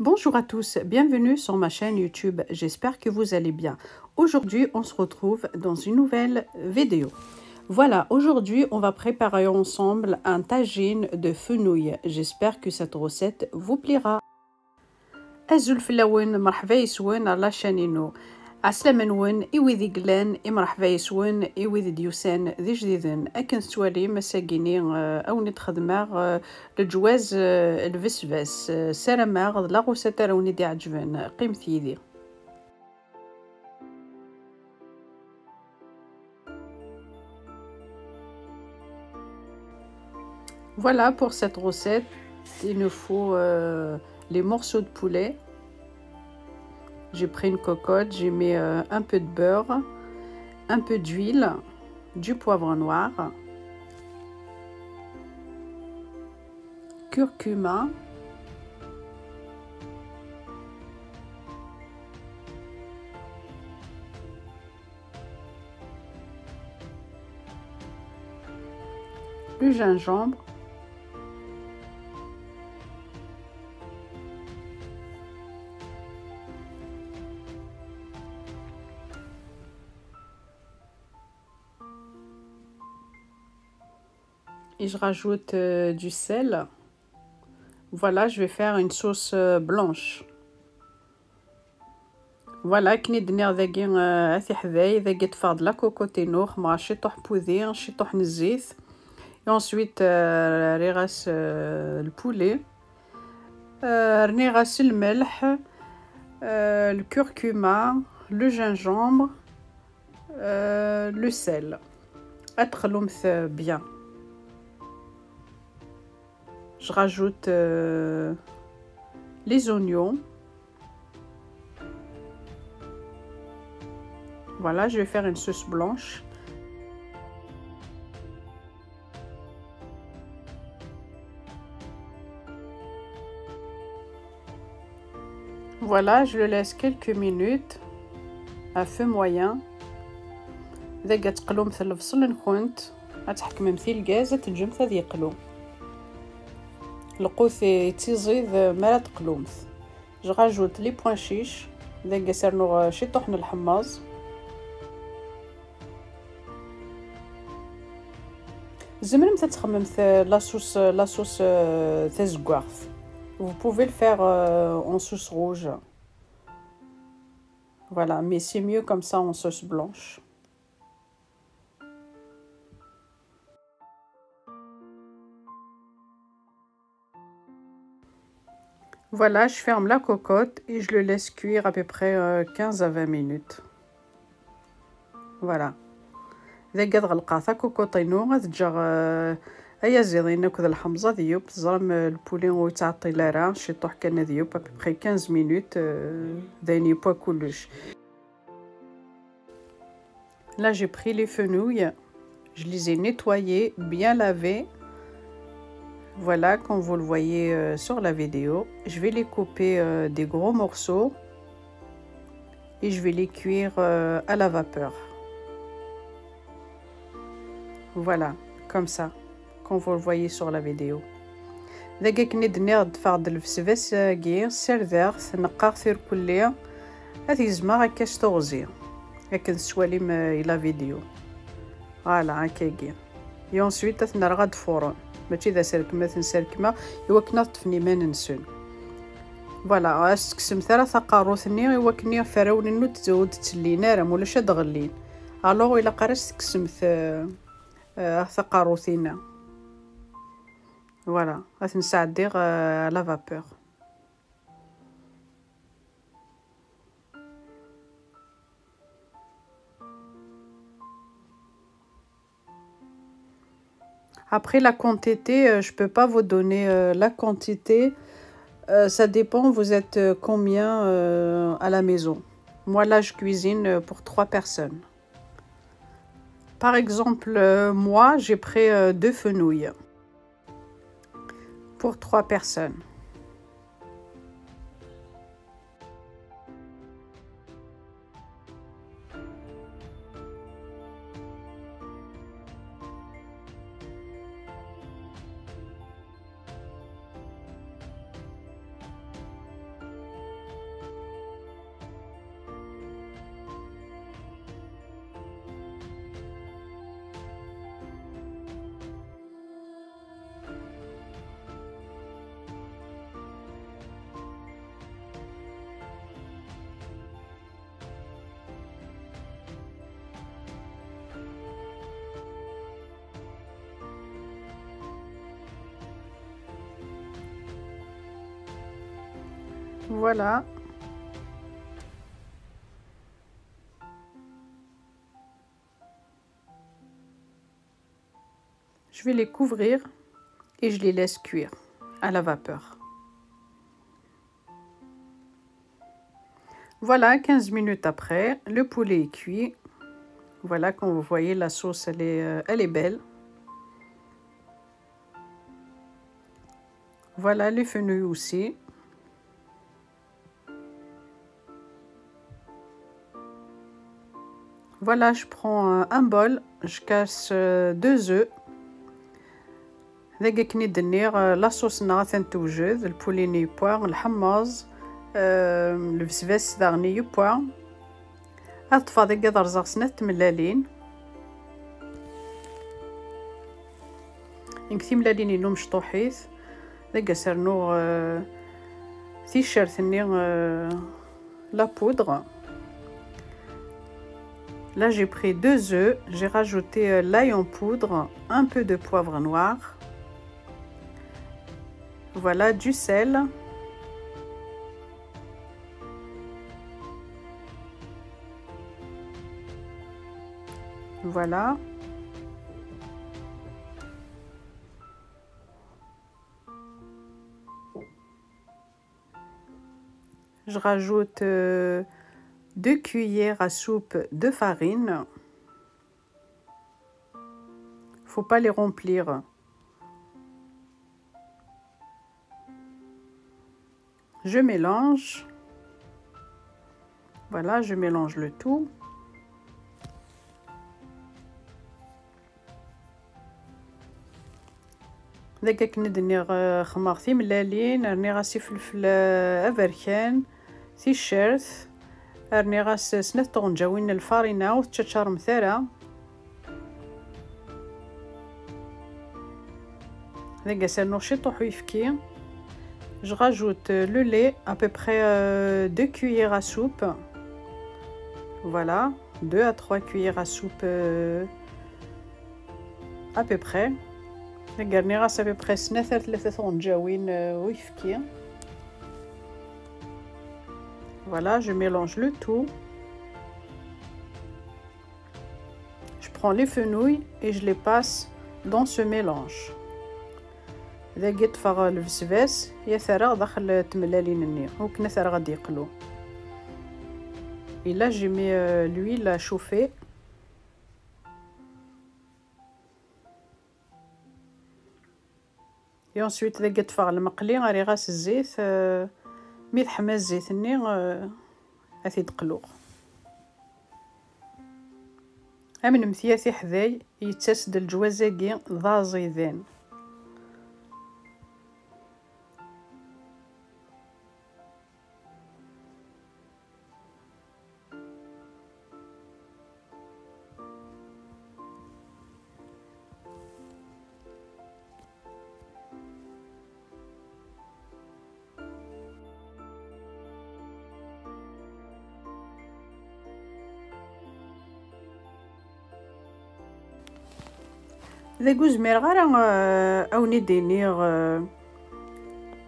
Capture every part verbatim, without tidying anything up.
Bonjour à tous, bienvenue sur ma chaîne YouTube. J'espère que vous allez bien. Aujourd'hui, on se retrouve dans une nouvelle vidéo. Voilà, aujourd'hui, on va préparer ensemble un tagine de fenouil. J'espère que cette recette vous plaira. Azul fell-awen, merḥba yes-wen ar la chaîne-inu. Ɛeslama-nwen i wid i yellan, i merḥba yes-wen i wid i d-yusan d ijdiden. Akken tettwalim, ass-agi-ni, eh, ad wen-d-xedmeɣ, eh, leǧwaz, eh, lbesbas. Eh, ssarameɣ d la recette ara wen-d-iɛeǧben. Qqimet yid-i. Voilà, pour cette recette, il nous faut, euh, les morceaux de poulet. J'ai pris une cocotte, j'ai mis, euh, un peu de beurre, un peu d'huile, du poivre noir, curcuma, le gingembre, et je rajoute, euh, du sel. Voilà, je vais faire une sauce, euh, blanche. Voilà, akken i d-nniɣ dagi, euh, a tiḥday, dagi ṭṭfeɣ-d la cocotte-inu, xemmeɣ ciṭuḥ n wudi, ciṭuḥ n zzit. Et ensuite, euh, rriɣ-as, euh, le poulet. Euh, rniɣ-as lmelḥ, euh, le curcuma, le gingembre, euh, le sel. Ad teqlumt bien. Je rajoute, euh, les oignons. Voilà, je vais faire une sauce blanche. Voilà, je le laisse quelques minutes à feu moyen. Dagi ad teqlumt lebṣel-nkent, ad tḥekmemt i lgaz, ad teǧǧemt ad yeqlu. Lqut yettiẓid mi ara teqlumt. Je rajoute les pois chiches. Dagi ad s-rnuɣ ciṭuḥ n lḥemmeẓ. Tzemremt ad txedmemt, euh, la sauce, la sauce, euh, tazeggaɣt. Vous pouvez le faire, euh, en sauce rouge. Voilà, mais c'est mieux comme ça en sauce blanche. Voilà, je ferme la cocotte et je le laisse cuire à peu près, euh, quinze à vingt minutes. Voilà. Dagi ad ɣelqeɣ takukuṭ-inu, ad ǧǧeɣ, euh, ayaziḍ-inu akked lḥemẓ ad yeww. Teẓram, euh, le poulet ur yettɛeṭṭil ara, ciṭuḥ kan ad yeww, à peu près quinze minutes, euh, d ayen yewwa kullec. Là, j'ai pris les fenouilles, je les ai nettoyées, bien lavées. Voilà, comme vous le voyez, euh, sur la vidéo. Je vais les couper, euh, des gros morceaux et je vais les cuire, euh, à la vapeur. Voilà, comme ça, comme vous le voyez sur la vidéo. Dagi akken i d-nniɣ, ḍḍfeɣ-d lbesbas-agi, ssardeɣ-t, neqqeɣ-t irkelli, ad t-gezmeɣ akka s teɣzi, akken tettwalim, euh, i la vidéo. Voilà, akkagi. Et ensuite, ad t-nerreɣ ad d-fuṛen. Mačči d aserkem ad ten-serkmeɣ, i wakken ad ṭṭfen iman-nsen. Voilà, ad s-tekksemt ara taqerrut-nni, i wakken iferrawen-nni ur d-, ur d-ttellin ara, ma ulac ad d-ɣellin. Alors, ilaq ara s-tekksemt, euh, euh, taqerrut-inna. Voilà, ad ten-sɛeddiɣ, euh, à la vapeur. Après, la quantité, euh, je peux pas vous donner, euh, la quantité. Euh, ça dépend, vous êtes, euh, combien, euh, à la maison. Moi, là, je cuisine, euh, pour trois personnes. Par exemple, euh, moi, j'ai pris, euh, deux fenouilles pour trois personnes. Voilà. Je vais les couvrir et je les laisse cuire à la vapeur. Voilà, quinze minutes après, le poulet est cuit. Voilà, comme vous voyez, la sauce, elle est, euh, elle est belle. Voilà, les fenouils aussi. Voilà, je prends, euh, un bol, je casse, euh, deux œufs. Dagi akken i d-nniɣ, euh, la sauce-nneɣ atan tewjed, lpuli-nni yewwa, lḥemmeẓ, euh, lbesbas daɣen yewwa. Ad ṭṭfeɣ dagi ad rẓeɣ snat tmellalin. Deg timellalin-inu mecṭuḥit, dagi ad s-rnuɣ, euh, ticcert-nni, euh, la poudre. Là, j'ai pris deux œufs, j'ai rajouté, euh, l'ail en poudre, un peu de poivre noir. Voilà, du sel. Voilà. Je rajoute, euh, deux cuillères à soupe de farine. Faut pas les remplir. Je mélange. Voilà, je mélange le tout. Dagi akken i d-nniɣ, eh, xemmeɣ timellalin, rniɣ-as ifelfel, eh, aberkan, ticcert, rniɣ-as snat tɣenǧawin n lfarina, ur teččačaremt ara. Dagi ad s-rnuɣ ciṭuḥ uyefki. Je rajoute le lait, à peu près, euh, deux cuillères à soupe. Voilà, deux à trois cuillères à soupe, euh, à peu près. Dagi rniɣ-as à peu près snat ar tlata tɣenǧawin, euh, uyefki. Voilà, je mélange le tout. Je prends les fenouils et je les passe dans ce mélange. Dagi ṭṭfeɣ lbesbas, ad t-rreɣ daxel tmellalin-nni, akken ad t-rreɣ ad yeqlu. Et là, j'ai mis, euh, l'huile à chauffer. Et ensuite, dagi ṭṭfeɣ lmeqli, rriɣ-as zzit, euh, mi teḥma zzit-nni, euh, ad t-id-qluɣ. Amnemt-iyi a tiḥday, yettas-d leǧwaz-agi d aẓidan. Dagi ur zmireɣ ara, eh, a wen-id-iniɣ, eh,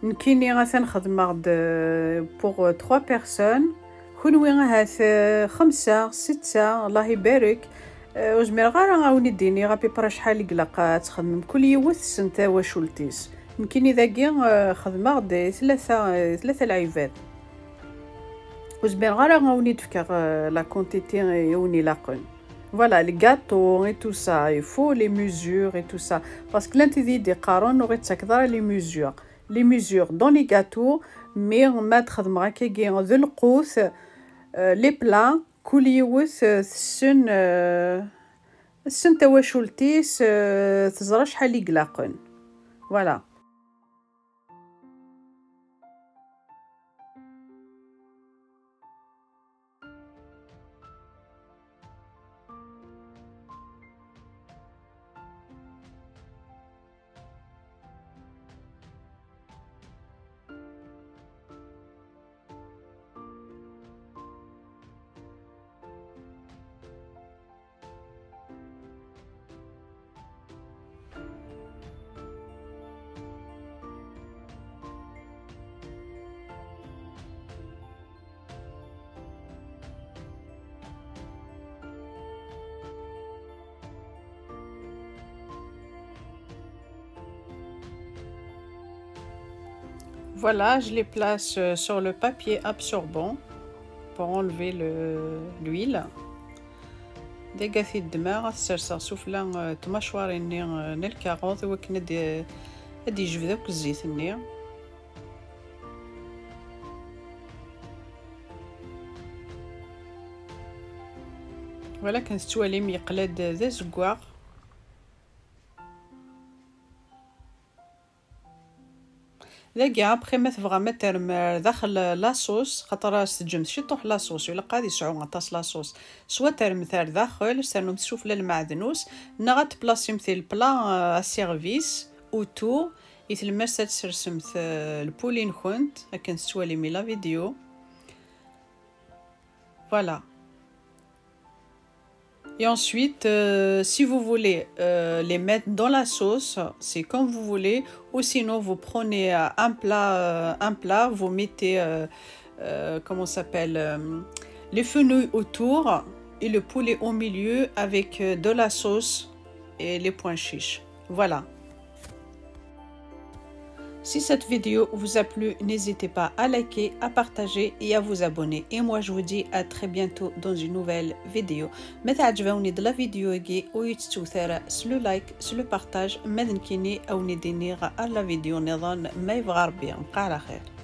nekkini atan xedmeɣ-d, eh, pour, eh, trois personnes. Kunwi ahat, eh, xemsa, setta, Allah ibarek. Eh, ur zmireɣ ara a wen-id-iniɣ à peu près acḥal i ilaq ad txedmem. Kul yiwet tessen tawacult-is. Nekkini dagi, eh, xedmeɣ-d i tlata, eh, tlata lɛibad. Ur zmireɣ ara a wen-id-fkeɣ, eh, la quantité i wen-ilaqen. Voilà, le gâteau et tout ça, il faut les mesures et tout ça. Parce que llan tid i d-iqqaren ur ɣ-ittakeḍ ara les mesures. Les mesures dans les gâteaux, mais ma txedmeḍ akkagi d lqut, euh, les plats, kul yiwet, euh, tessen, euh, tessen tawacult-is, euh, teẓra acḥal i ilaqen. Voilà. Voilà, je les place euh, sur le papier absorbant pour enlever le- l'huile. Dagi ad t-ddmeɣ, ad t-serseɣ sufella euh, n tmacwarin-nni euh, n lkaɣeḍ, i wakken ad d- ad d-yejbed akk zzit-nni. Voilà, akken tettwalim, yeqla-d d azeggaɣ. Dagi, après, ma tebɣam ad terrem ar daxel la sauce, xaṭer as teǧǧem ciṭuḥ la sauce, ilaq ad yesɛu aṭas la sauce. Soit terremt ar daxel, s ternumt sufella lmeɛdnus, neɣ ad tplacimt le plat euh, à service, autour, i tlemmast ad tsersemt euh, lpuli-nkent, akken tettwalim i la vidéo. Voilà. Et ensuite, euh, si vous voulez euh, les mettre dans la sauce, c'est comme vous voulez. Ou sinon, vous prenez euh, un plat, euh, un plat, vous mettez, euh, euh, comment ça s'appelle, euh, les fenouils autour et le poulet au milieu avec euh, de la sauce et les pois chiches. Voilà. Si cette vidéo vous a plu, n'hésitez pas à liker, à partager et à vous abonner. Et moi, je vous dis à très bientôt dans une nouvelle vidéo. Ma teɛǧeb-awen-id la vidéo-agi, ur yi-tettut ara s le like, s le partage, ma d nekkini a wen-id-iniɣ ar la vidéo nniḍen, ma yebɣa Rebbi. Bqa ɛla xir.